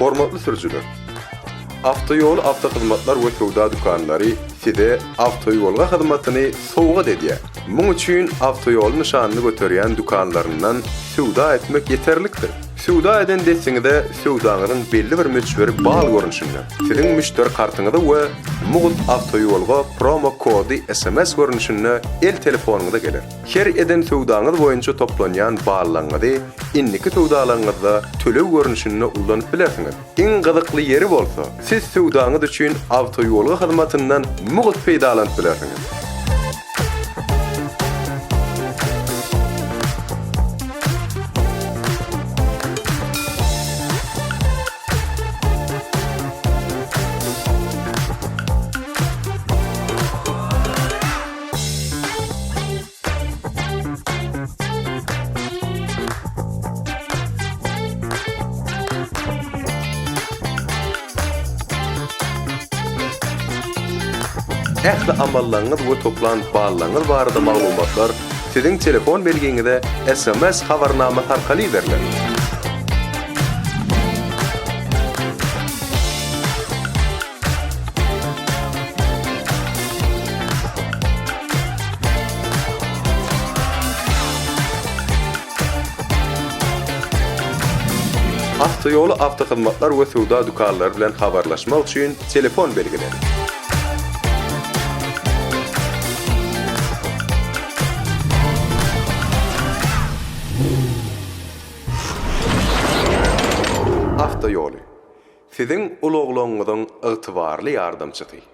Hormatly sürüjiler! Awtoýoly awtohyzmatlar we söwda dükanlary size awtoýolga hyzmatyny sowgat edýär. Muň üçin awtoýoly nyşanyny göterýän dükanlaryndan söwda etmek ýeterlikdir. Söwda eden dessiňize söwdaňyzyň belli bir möçberi bal görnüşinde siziň müşderi kartyňyza we mugt awtoýolga promo kody sms görnüşinde el telefonyňyza geler. Her eden söwdaňyz boýunça toplanýan ballaňyzy indiki söwdalaryňyzda töleg görnüşinde ullanyp bilersiňiz. Iň gyzykly ýeri bolsa, siz söwdaňyz üçin awtoýolga hyzmatyndan mugt peýdalanyp bilersiňiz. Ähli amallaryňyz we toplan ballaryňyz barada maglumatlar siziň telefon belgiňize sms habarnamasy arkaly iberiler. Awtoýoly awtohyzmatlar we söwda dükanlary bilen habarlaşmak üçin telefon belgileri. Awtoýoly, siziň ulaglaryňyzyň ygtybarly ýardamçysy.